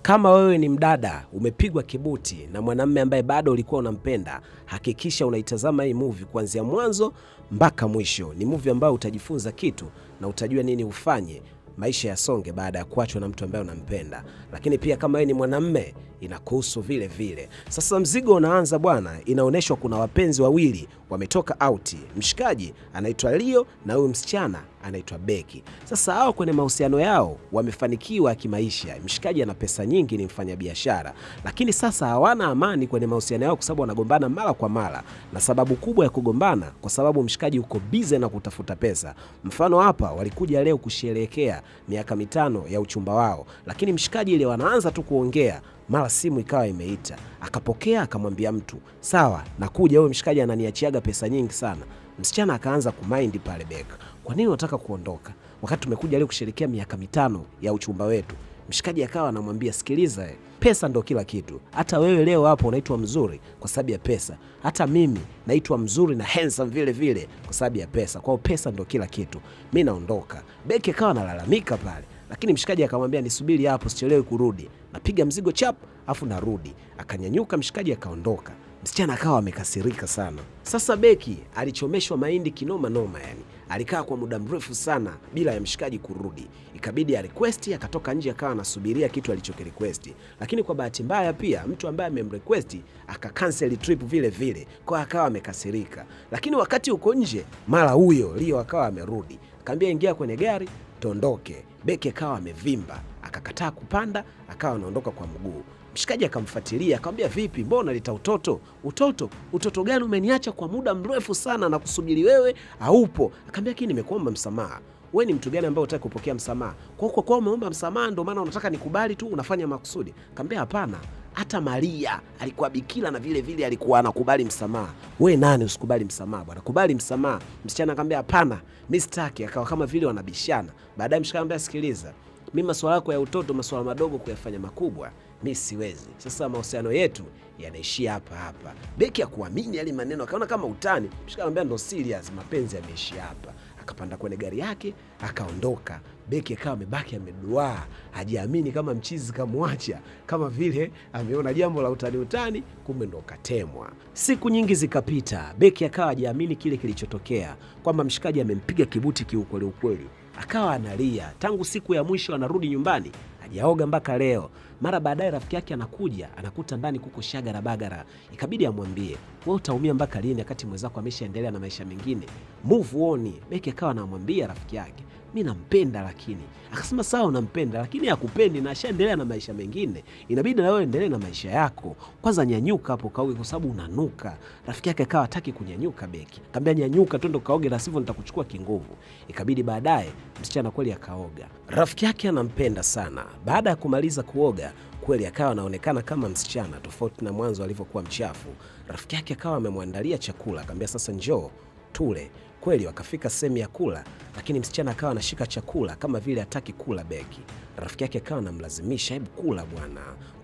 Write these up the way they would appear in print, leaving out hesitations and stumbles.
Kama wewe ni mdada umepigwa kibuti na mwanamume ambaye bado ulikuwa unampenda, hakikisha unaitazama hii movie kuanzia mwanzo mpaka mwisho. Ni movie ambayo utajifunza kitu na utajua nini ufanye maisha yasonge baada ya kuachwa na mtu ambaye unampenda. Lakini pia kama wewe ni mwanamume inakuhusu vile vile. Sasa mzigo unaanza bwana, inaoneshwa kuna wapenzi wawili wametoka out. Mshikaji anaitwa Leo na huyu msichana anaitwa Becky. Sasa hao kwenye mahusiano yao wamefanikiwa kimaisha. Mshikaji ana pesa nyingi, ni mfanyabiashara. Lakini sasa hawana amani kwenye mahusiano yao kwa sababu wanagombana mara kwa mara. Na sababu kubwa ya kugombana kwa sababu mshikaji uko busy na kutafuta pesa. Mfano hapa walikuja leo kusherehekea miaka 5 ya uchumba wao. Lakini mshikaji ile wanaanza tu kuongea, mara simu ikawa imeita. Akapokea akamwambia mtu, "Sawa, nakuja, huyo mshikaji ananiachiaga pesa nyingi sana." Msichana akaanza kumind pale Beck. Kwa nini unataka kuondoka wakati tumekuja leo kusherehekea miaka 5 ya uchumba wetu? Mshikaji akawa anamwambia, "Sikiliza, pesa ndo kila kitu. Hata wewe leo hapo unaitwa mzuri kwa sababu ya pesa. Hata mimi naitwa mzuri na handsome vile vile kwa sababu ya pesa. Kwa hiyo pesa ndo kila kitu. Mimi naondoka." Beck akawa analalamika pale. Lakini mshikaji akamwambia, "Nisubiri hapo, sichelewi kurudi. Napiga mzigo chap afu narudi." Akanyanyuka mshikaji akaondoka. Msichana akawa amekasirika sana. Sasa Becky alichomeshwa mahindi kinoma noma yani. Alikaa kwa muda mrefu sana bila ya mshikaji kurudi. Ikabidi a request, akatoka nje akawa anasubiria kitu alichokirequest. Lakini kwa bahati mbaya pia mtu ambaye amemrequest aka cancel trip vile vile. Kwa akawa amekasirika. Lakini wakati uko nje mara huyo Leo akawa amerudi. Akamwambia ingia kwenye gari tuondoke. Becky akawa amevimba, akakataa kupanda, akawa anaondoka kwa mguu. Mshikaji akamfuatilia, akamwambia, "Vipi, mbona lita utoto? Utoto? Utoto gani? Umeniacha kwa muda mrefu sana na kusubiri wewe, haupo." Akamwambia, "Lakini nimekuomba msamaha. Wewe ni mtu gani ambaye unataka kupokea msamaha? Kwa kwa umeomba msamaha ndio maana unataka nikubali tu, unafanya makusudi." Akamwambia, "Hapana, hata Maria alikuwa bikira na vile vile alikuwa anakubali msamaha. Wewe nani usikubali msamaha bwana? Kubali msamaha." Msichana akamwambia, "Hapana, mimi sitaki." Akawa kama vile wanabishana. Baadaye mshikaji akamwambia, "Sikiliza, mimi masuala yako ya utoto, masuala madogo kuyafanya makubwa, mimi siwezi. Sasa mahusiano yetu yanaishia hapa hapa." Becky hakuamini yale maneno, akaona kama utani. Mshikaji akamwambia, "Ndo serious, mapenzi yameishia hapa." Akapanda kwenye gari yake akaondoka. Becky akawa amebaki ameduaa, hajiamini kama mchizi kamwacha, kama vile ameona jambo la utani utani, kumbe ndo katemwa. Siku nyingi zikapita, Becky akawa hajiamini kile kilichotokea, kwamba mshikaji amempiga kibuti kiukweli ukweli. Akawa analia tangu siku ya mwisho anarudi nyumbani, hajaoga mpaka leo. Mara baadaye rafiki yake anakuja, anakuta ndani kuko shagara bagara. Ikabidi amwambie, "Wewe utaumia mpaka lini wakati mwenzako ameshaendelea na maisha mengine? Move on." Becky akawa anamwambia rafiki yake, "Mimi nampenda lakini." Akasema, "Sawa unampenda lakini hakupendi na ashaendelea na maisha mengine. Inabidi na wewe endelee na maisha yako. Kwanza nyanyuka hapo kaoge kwa sababu unanuka." Rafiki yake akawa hataki kunyanyuka Becky. Akamwambia, "Nyanyuka twende kaoge la sivyo nitakuchukua kinguvu." Ikabidi baadaye msichana kweli akaoga. Rafiki yake anampenda sana. Baada ya kumaliza kuoga kweli akawa anaonekana kama msichana tofauti na mwanzo alivyokuwa mchafu. Rafiki yake akawa amemwandalia chakula, akamwambia, "Sasa njoo tule." Kweli wakafika sehemu ya kula, lakini msichana akawa anashika chakula kama vile hataki kula Becky. Rafiki yake akawa anamlazimisha, "Hebu kula bwana."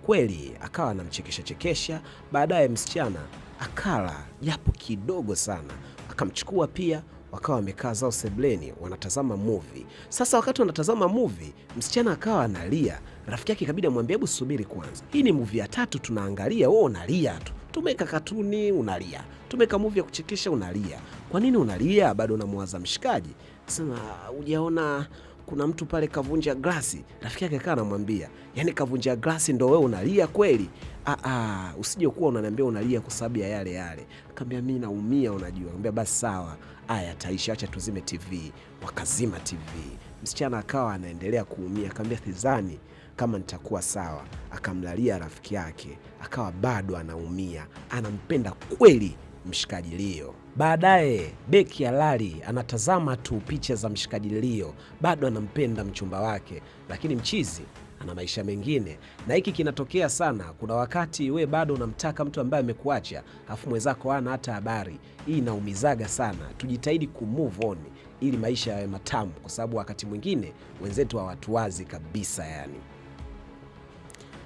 Kweli akawa anamchekesha chekesha. Baadaye msichana akala japo kidogo sana. Akamchukua pia, wakawa wamekaa zao sebleni wanatazama movie. Sasa wakati wanatazama movie, msichana akawa analia. Rafiki yake ikabidi amwambie, "Hebu subiri kwanza. Hii ni movie ya 3 tunaangalia, wewe unalia tu. Tumeka katuni unalia. Tumeka movie ya kuchekesha unalia. Kwa nini unalia? Bado unamwaza mshikaji." Sema, "Hujaona kuna mtu pale kavunja glasi?" Rafiki yake akawa anamwambia, "Yaani kavunja glasi ndo wewe unalia kweli? Usije kuwa unaniambia unalia kwa sababu ya yale yale." Akamwambia, "Mimi naumia unajua." Akamwambia, "Basi sawa, haya taisha, acha tuzime TV." Wakazima TV. Msichana akawa anaendelea kuumia, akamwambia, "Sidhani kama nitakuwa sawa." Akamlalia rafiki yake, akawa bado anaumia, anampenda kweli mshikaji Leo. Baadaye Becky alali anatazama tu picha za mshikaji Leo, bado anampenda mchumba wake, lakini mchizi ana maisha mengine. Na hiki kinatokea sana. Kuna wakati we bado unamtaka mtu ambaye amekuacha, afu mwenzako hana hata habari. Hii inaumizaga sana. Tujitahidi ku move on ili maisha yawe matamu, kwa sababu wakati mwingine wenzetu hawatuwazi kabisa yani.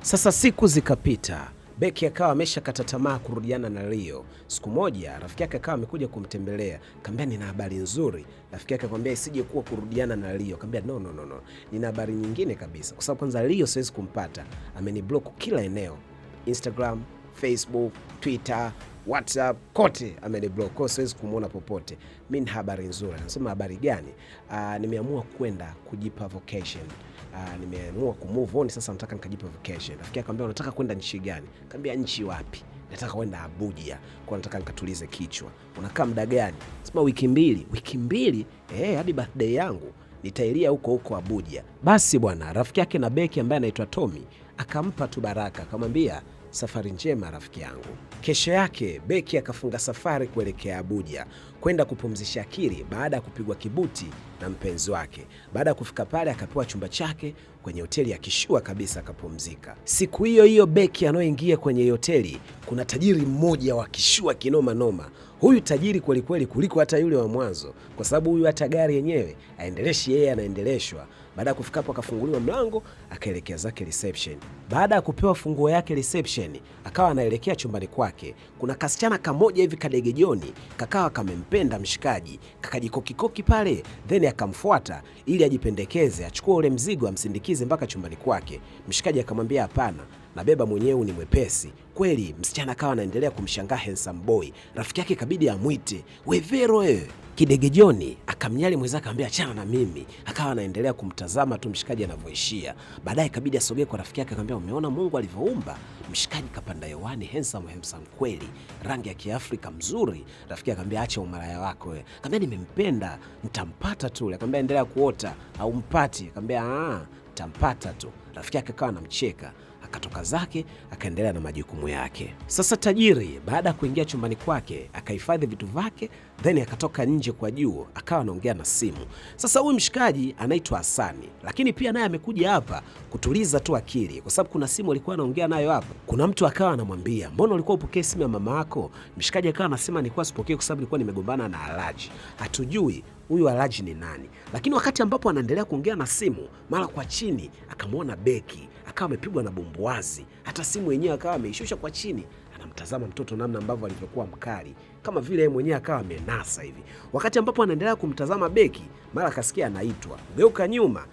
Sasa siku zikapita, Beki akawa ameshakata tamaa kurudiana na Leo. Siku moja rafiki yake akawa amekuja kumtembelea, akamwambia nina habari nzuri. Rafiki yake akamwambia isije kuwa kurudiana na Leo. Akamwambia no no no no, nina habari nyingine kabisa, kwa sababu kwanza Leo siwezi kumpata, ameniblock kila eneo, Instagram, Facebook, Twitter, WhatsApp, kote ameniblock, kwa siwezi kumuona popote. Mimi nina habari nzuri. Anasema habari gani? Nimeamua kwenda kujipa vacation. Nimeamua ku move on sasa, nataka nikajipa vacation. Rafiki akamwambia unataka kwenda nchi gani? Akamwambia nchi wapi? Nataka kwenda Abuja, kwa nataka nikatulize kichwa. Unakaa muda gani? Sema wiki mbili. Wiki mbili? Hadi birthday yangu nitailia huko huko Abuja. Basi bwana, rafiki yake na Beki ambaye anaitwa Tommy akampa tu baraka, akamwambia safari njema rafiki yangu. Kesho yake Beki akafunga safari kuelekea Abuja kwenda kupumzisha akili baada ya kupigwa kibuti na mpenzi wake. Baada ya kufika pale akapewa chumba chake kwenye hoteli ya kishua kabisa, akapumzika. Siku hiyo hiyo Beki anaoingia kwenye hoteli, kuna tajiri mmoja wa kishua kinoma noma. Huyu tajiri kweli kweli kuliko hata yule wa mwanzo, kwa sababu huyu hata gari yenyewe aendeleshi yeye, anaendeleshwa. Baada ya kufika hapo akafunguliwa mlango akaelekea zake reception. Baada ya kupewa funguo yake reception, akawa anaelekea chumbani kwake. Kuna kasichana kamoja hivi kadegejoni, kakawa kamempenda mshikaji, kakajikokikoki pale, then akamfuata ili ajipendekeze, achukue ule mzigo amsindikize mpaka chumbani kwake. Mshikaji akamwambia hapana, nabeba mwenyewe ni mwepesi. Kweli msichana akawa anaendelea kumshangaa handsome boy. Rafiki yake ikabidi amuite, we Vero wewe. Kidegejoni akamnyali mwenzake akamwambia achana na mimi. Akawa anaendelea kumtazama tu mshikaji anavyoishia. Baadaye ikabidi asogee kwa rafiki yake akamwambia umeona Mungu alivyoumba? Mshikaji kapanda hewani, handsome handsome kweli, rangi ya Kiafrika mzuri. Rafiki akamwambia acha umalaya wako wewe. Akamwambia nimempenda, nitampata tu. Akamwambia endelea kuota au mpati. Akamwambia nitampata tu. Rafiki yake akawa anamcheka, akatoka zake akaendelea na majukumu yake. Sasa tajiri baada ya kuingia chumbani kwake akahifadhi vitu vyake, then akatoka nje kwa juu akawa anaongea na simu. Sasa huyu mshikaji anaitwa Hasani, lakini pia naye amekuja hapa kutuliza tu akili, kwa sababu kuna simu alikuwa anaongea nayo hapa. Kuna mtu akawa anamwambia mbona ulikuwa upokee simu ya mama yako? Mshikaji akawa anasema nilikuwa sipokee kwa sababu nilikuwa nimegombana na Alhaji. Hatujui huyu Alhaji ni nani. Lakini wakati ambapo anaendelea kuongea na simu, mara kwa chini akamwona Beki, akawa amepigwa na bumbuazi. Hata simu yenyewe akawa ameishusha kwa chini, anamtazama mtoto namna ambavyo alivyokuwa mkali, kama vile yeye mwenyewe akawa amenasa hivi. Wakati ambapo anaendelea kumtazama Beki, mara akasikia anaitwa. Geuka nyuma,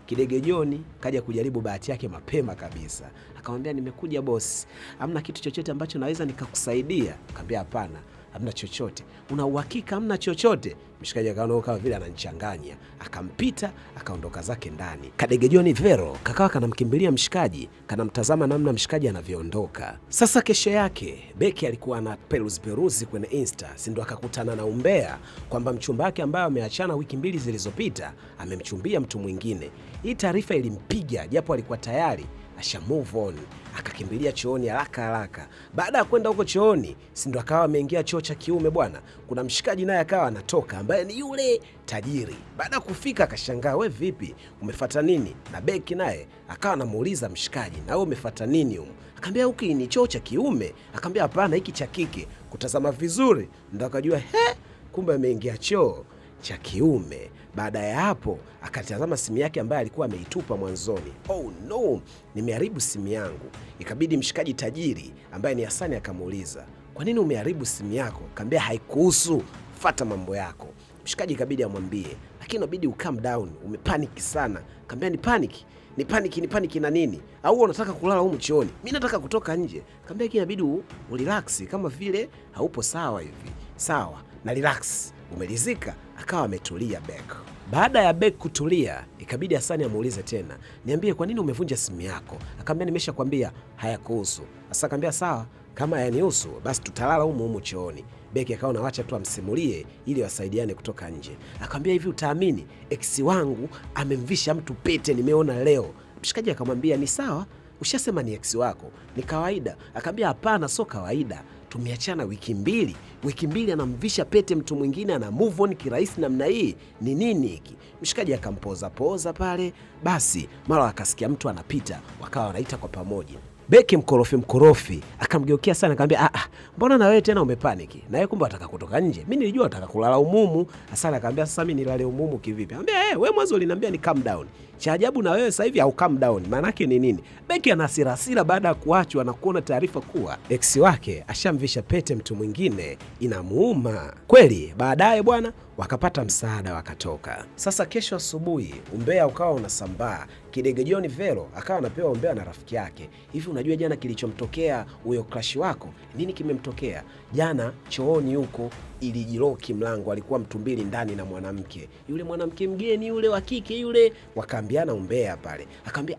Kidegejoni kaja kujaribu bahati yake mapema kabisa. Akamwambia nimekuja boss, hamna kitu chochote ambacho naweza nikakusaidia? Akamwambia hapana, hamna chochote. Una uhakika hamna chochote? Mshikaji akaona kama vile ananichanganya, akampita akaondoka zake ndani. Kadegejoni Vero kakawa kanamkimbilia mshikaji, kanamtazama namna mshikaji anavyoondoka. Sasa kesho yake Beki alikuwa ana peruzi kwenye Insta, si ndo akakutana na umbea kwamba mchumba wake ambaye ameachana wiki mbili zilizopita amemchumbia mtu mwingine. Hii taarifa ilimpiga, japo alikuwa tayari asha move on. Akakimbilia chooni haraka haraka. Baada ya kwenda huko chooni, si ndo akawa ameingia choo cha kiume bwana. Kuna mshikaji naye akawa anatoka ambaye ni yule tajiri. Baada ya kufika akashangaa, we vipi, umefuata nini? Na Beki naye akawa anamuuliza mshikaji, na wewe umefuata nini huko? Akamwambia huki ni choo cha kiume. Akamwambia hapana, hiki cha kike. Kutazama vizuri ndo akajua he, kumbe ameingia choo cha kiume. Baada ya hapo akatazama simu yake ambayo alikuwa ameitupa mwanzoni. Oh no, nimeharibu simu yangu. Ikabidi mshikaji tajiri ambaye ni Hasani akamuuliza, kwa nini umeharibu simu yako? Akamwambia haikuhusu, fuata mambo yako. Mshikaji ikabidi amwambie, lakini inabidi ucalm down, umepanic sana. Akamwambia ni panic, ni panic, ni panic na nini? Au unataka kulala humu chooni? Mimi nataka kutoka nje. Akamwambia inabidi urelax, kama vile haupo sawa hivi. Sawa, na relax. Umelizika? Akawa ametulia Bek. Baada ya Bek kutulia, ikabidi Hasani amuulize tena, niambie kwa nini umevunja simu yako? Akamwambia nimeshakwambia hayakuhusu. Sasa akamwambia sawa, kama hayanihusu basi tutalala humu humu chooni. Beki akawa anaacha tu amsimulie ili wasaidiane kutoka nje. Akamwambia hivi utaamini ex wangu amemvisha mtu pete nimeona leo. Mshikaji akamwambia ni sawa, ushasema ni ex wako, ni kawaida. Akamwambia hapana, sio kawaida. Tumeachana wiki mbili. Wiki mbili anamvisha pete mtu mwingine, ana move on kirahisi namna hii. Ni nini hiki? Mshikaji akampoza poza pale. Basi mara akasikia mtu anapita, wakawa wanaita kwa pamoja. Beki mkorofi mkorofi akamgeukia sana akamwambia, mbona na wewe tena umepaniki? Na yeye kumbe anataka kutoka nje. Mimi nilijua anataka kulala umumu. Hassan akamwambia, sasa mimi nilale umumu kivipi? Akamwambia, wewe mwanzo uliniambia ni calm down. Cha ajabu na wewe sasa hivi au calm down. Maana yake ni nini? Beki ana hasira hasira baada ya kuachwa na kuona taarifa kuwa ex wake ashamvisha pete mtu mwingine, inamuuma. Kweli baadaye bwana wakapata msaada wakatoka. Sasa kesho asubuhi umbea ukawa unasambaa. Kidege John Vero akawa anapewa umbea na rafiki yake. Hivi unajua jana kilichomtokea huyo crush wako? Nini kimemtokea? Jana chooni huko ilijiloki mlango, alikuwa mtu mbili ndani na mwanamke. Yule mwanamke mgeni yule wa kike yule, wakaambiana umbea pale. Akamwambia,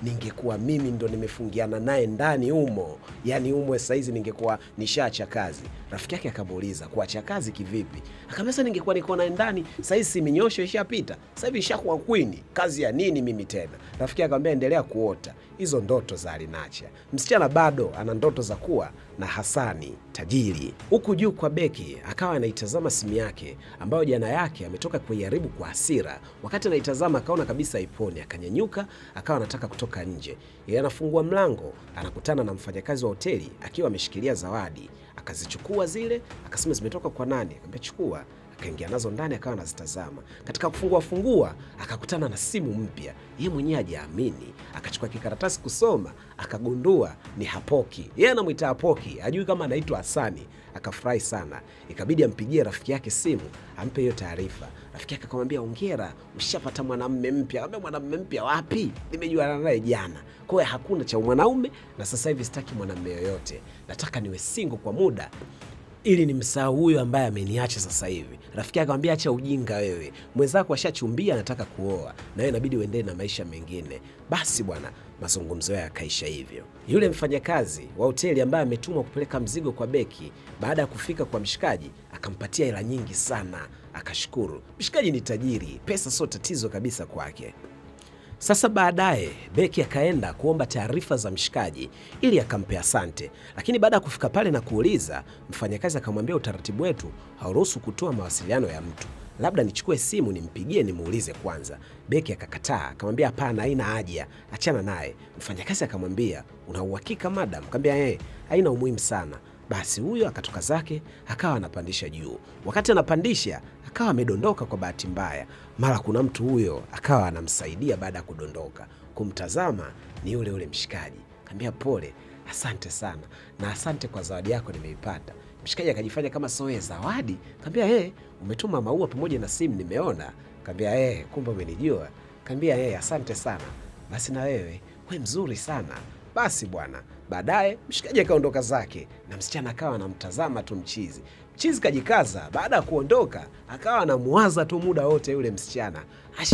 ningekuwa mimi ndo nimefungiana naye ndani humo. Yaani humo saizi ningekuwa nishaacha kazi. Rafiki yake akamuuliza, kuacha kazi kivipi? Akamwambia, sasa ningekuwa niko naye ndani, saizi minyosho ishapita. Sasa hivi nishakuwa queen, kazi ya nini mimi tena? Rafiki akamwambia, endelea kuota hizo ndoto za alinacha. Msichana bado ana ndoto za kuwa na Hasani tajiri. Huku juu kwa Beki akawa anaitazama simu yake ambayo jana yake ametoka kuiharibu kwa hasira. Wakati anaitazama akaona kabisa haiponi, akanyanyuka akawa anataka kutoka nje. Yeye anafungua mlango, anakutana na mfanyakazi wa hoteli akiwa ameshikilia zawadi. Akazichukua zile, akasema zimetoka kwa nani? Akamwambia chukua. Akaingia nazo ndani akawa anazitazama. Katika kufungua fungua akakutana na simu mpya. Yeye mwenyewe hajaamini. Akachukua kikaratasi kusoma, akagundua ni Hapoki. Yeye anamuita Hapoki, hajui kama anaitwa Hasani. Akafurahi sana. Ikabidi ampigie rafiki yake simu, ampe hiyo taarifa. Rafiki yake akamwambia, hongera, ushapata mwanamume mpya. Akamwambia, mwanamume mpya wapi? Nimejuana naye jana. Kwa hiyo hakuna cha mwanaume na sasa hivi sitaki mwanamume yoyote. Nataka niwe single kwa muda ili nimsahau huyo ambaye ameniacha sasa hivi. Rafiki yake akamwambia, acha ujinga wewe. Mwenzako ashachumbia anataka kuoa na wewe inabidi uendelee na maisha mengine. Basi bwana, mazungumzo yao yakaisha hivyo. Yule mfanyakazi wa hoteli ambaye ametumwa kupeleka mzigo kwa Beki, baada ya kufika kwa mshikaji akampatia hela nyingi sana, akashukuru. Mshikaji ni tajiri, pesa sio tatizo kabisa kwake. Sasa baadaye Beki akaenda kuomba taarifa za mshikaji ili akampe asante. Lakini baada ya kufika pale na kuuliza, mfanyakazi akamwambia utaratibu wetu hauruhusu kutoa mawasiliano ya mtu. Labda nichukue simu nimpigie nimuulize kwanza. Beki akakataa, akamwambia hapana, haina haja, achana naye. Mfanyakazi akamwambia, una uhakika madam? Akamwambia haina umuhimu sana. Basi huyo akatoka zake akawa anapandisha juu. Wakati anapandisha akawa amedondoka kwa bahati mbaya. Mara kuna mtu huyo akawa anamsaidia baada ya kudondoka. Kumtazama ni yule yule mshikaji. Akamwambia pole, asante sana na asante kwa zawadi yako nimeipata. Mshikaji akajifanya kama soe zawadi. Akamwambia umetuma maua pamoja na simu nimeona. Akamwambia kumbe umenijua. Akamwambia asante sana. Basi na wewe, we mzuri sana. Basi bwana, baadaye mshikaji akaondoka zake na msichana akawa anamtazama tu mchizi. Mchizi kajikaza, baada ya kuondoka akawa anamuwaza tu muda wote yule msichana.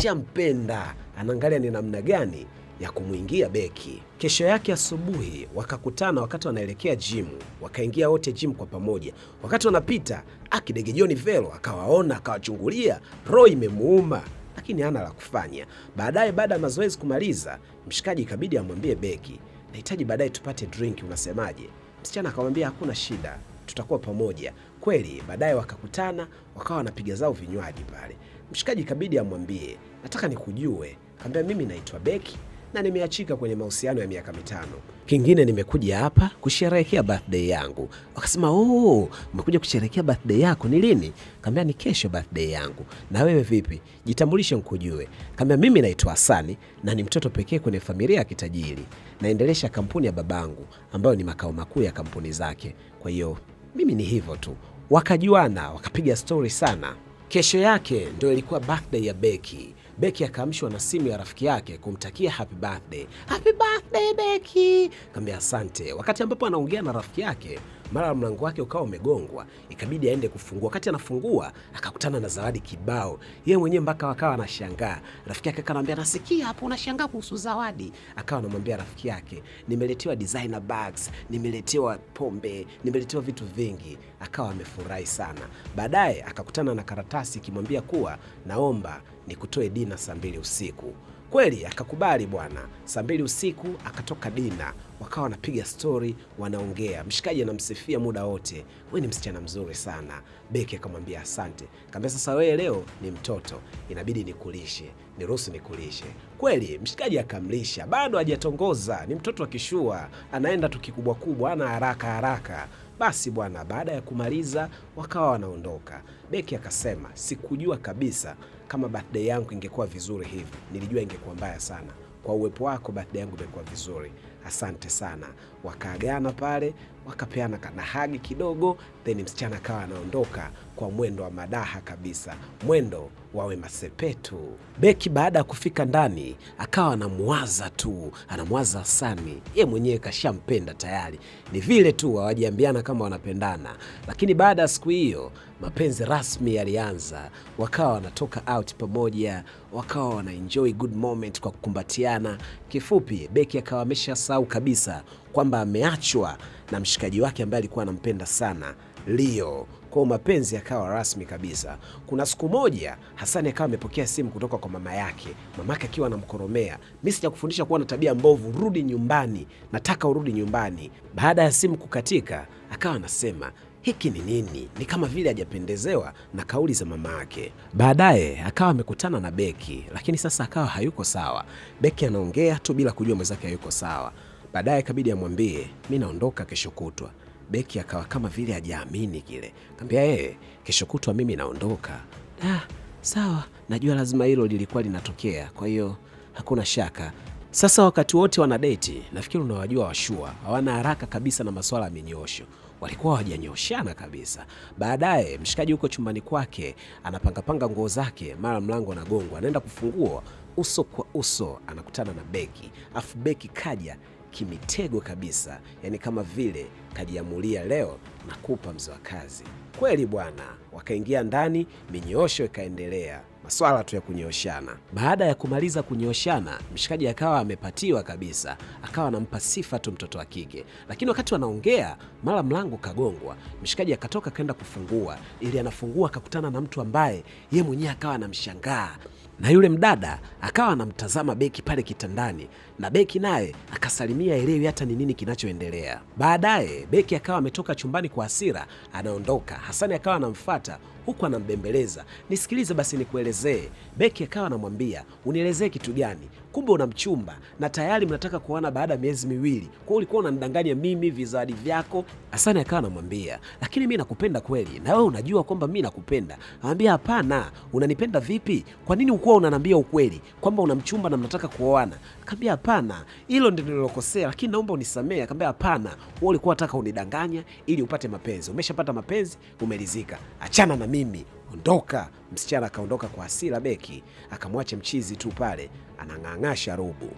Ashampenda, anaangalia ni namna gani ya kumuingia Beki. Kesho yake asubuhi wakakutana wakati wanaelekea gym. Wakaingia wote gym kwa pamoja. Wakati wanapita, Kidege John Vero akawaona, akawachungulia, roho imemuuma, lakini hana la kufanya. Baadaye baada ya mazoezi kumaliza, mshikaji ikabidi amwambie Beki, nahitaji baadaye tupate drink, unasemaje? Msichana akamwambia hakuna shida, tutakuwa pamoja. Kweli baadaye wakakutana, wakawa wanapiga zao vinywaji pale. Mshikaji ikabidi amwambie, nataka nikujue. Akamwambia mimi naitwa Beki na nimeachika kwenye mahusiano ya miaka 5. Kingine nimekuja hapa kusherehekea birthday yangu. Wakasema, "Oh, umekuja kusherehekea birthday yako ni lini?" Akamwambia ni kesho birthday yangu. Na wewe vipi? Jitambulishe nikujue. Akamwambia mimi naitwa Hasani na ni mtoto pekee kwenye familia ya kitajiri. Naendelesha kampuni ya babangu ambayo ni makao makuu ya kampuni zake. Kwa hiyo mimi ni hivyo tu. Wakajuana, wakapiga story sana. Kesho yake ndio ilikuwa birthday ya Beki. Beki akaamshwa na simu ya rafiki yake kumtakia happy birthday. Happy birthday Beki. Akamwambia asante. Wakati ambapo anaongea na rafiki yake, mara mlango wake ukawa umegongwa, ikabidi aende kufungua. Wakati anafungua akakutana na zawadi kibao. Yeye mwenyewe mpaka wakawa anashangaa. Rafiki yake akamwambia nasikia hapo unashangaa kuhusu zawadi. Akawa anamwambia rafiki yake, nimeletewa designer bags, nimeletewa pombe, nimeletewa vitu vingi. Akawa amefurahi sana. Baadaye akakutana na karatasi ikimwambia kuwa naomba nikutoe dina saa 2 usiku. Kweli akakubali bwana. Saa 2 usiku akatoka dina, wakawa wanapiga story, wanaongea. Mshikaji anamsifia muda wote, wewe ni msichana mzuri sana. Beki akamwambia asante. Akamwambia sasa wewe leo ni mtoto, inabidi nikulishe, niruhusu nikulishe. Kweli mshikaji akamlisha, bado hajatongoza, ni mtoto wa kishua, anaenda tu kikubwa kubwa, ana haraka haraka. Basi bwana, baada ya kumaliza wakawa wanaondoka. Beki akasema sikujua kabisa kama birthday yangu ingekuwa vizuri hivi, nilijua ingekuwa mbaya sana. Kwa uwepo wako birthday yangu imekuwa vizuri, asante sana. Wakaagana pale, wakapeana kana hagi kidogo, then msichana akawa anaondoka kwa mwendo wa madaha kabisa, mwendo wa Wema Sepetu. Beki baada ya kufika ndani akawa anamwaza tu, anamwaza Hasani. Yeye mwenyewe kashampenda tayari, ni vile tu hawajiambiana kama wanapendana. Lakini baada ya siku hiyo mapenzi rasmi yalianza, wakawa wanatoka out pamoja, wakawa wana enjoy good moment kwa kukumbatiana. Kifupi Beki akawa ameshasahau kabisa kwamba ameachwa na mshikaji wake ambaye alikuwa anampenda sana, Leo. Kwa mapenzi yakawa rasmi kabisa. Kuna siku moja Hasani akawa amepokea simu kutoka kwa mama yake. Mamake akiwa anamkoromea, mimi sijakufundisha kuwa na tabia mbovu, rudi nyumbani, nataka urudi nyumbani. Baada ya simu kukatika, akawa anasema hiki ni nini? Ni kama vile hajapendezewa na kauli za mama yake. Baadaye akawa amekutana na Beki, lakini sasa akawa hayuko sawa. Beki anaongea tu bila kujua mwenzake hayuko sawa. Baadaye ikabidi amwambie mimi naondoka kesho kutwa. Beki akawa kama vile hajaamini kile. Akamwambia kesho kutwa mimi naondoka. Ah, sawa, najua lazima hilo lilikuwa linatokea, kwa hiyo hakuna shaka. Sasa wakati wote wanadate, nafikiri unawajua washua, hawana haraka kabisa na masuala ya minyosho. Walikuwa hawajanyoshana kabisa. Baadaye mshikaji huko chumbani kwake anapangapanga nguo zake, mara mlango unagongwa, anaenda kufungua, uso kwa uso anakutana na Beki. Afu Beki kaja kimitego kabisa, yani kama vile kajiamulia leo nakupa mzee wa kazi. Kweli bwana, wakaingia ndani, minyoosho ikaendelea, maswala tu ya kunyoshana. Baada ya kumaliza kunyoshana, mshikaji akawa amepatiwa kabisa, akawa anampa sifa tu mtoto wa kike. Lakini wakati wanaongea, mara mlango kagongwa, mshikaji akatoka kaenda kufungua. Ili anafungua akakutana na mtu ambaye ye mwenyewe akawa anamshangaa. Na yule mdada akawa anamtazama Beki pale kitandani, na Beki naye akasalimia elewi hata ni nini kinachoendelea. Baadaye Beki akawa ametoka chumbani kwa hasira, anaondoka. Hasani akawa anamfuata huku anambembeleza, nisikilize basi nikuelezee. Beki akawa anamwambia unielezee kitu gani? Kumbe una mchumba na tayari mnataka kuoana baada ya miezi 2. Kwa hiyo ulikuwa unanidanganya mimi vizawadi vyako. Hasani akawa anamwambia lakini mimi nakupenda kweli, na wewe unajua kwamba mimi nakupenda. Anamwambia hapana, unanipenda vipi? Kwa nini ukuwa unaniambia ukweli kwamba una mchumba na mnataka kuoana? Akamwambia hapana, hilo ndilo nililokosea, lakini naomba unisamee. Akamwambia hapana, wewe ulikuwa unataka unidanganya ili upate mapenzi. Umeshapata mapenzi, umelizika. Achana na mimi, ondoka. Msichana akaondoka kwa hasira. Beki akamwacha mchizi tu pale anang'ang'a sharubu.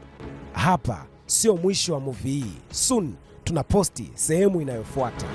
Hapa sio mwisho wa movie hii. Soon tunaposti sehemu inayofuata.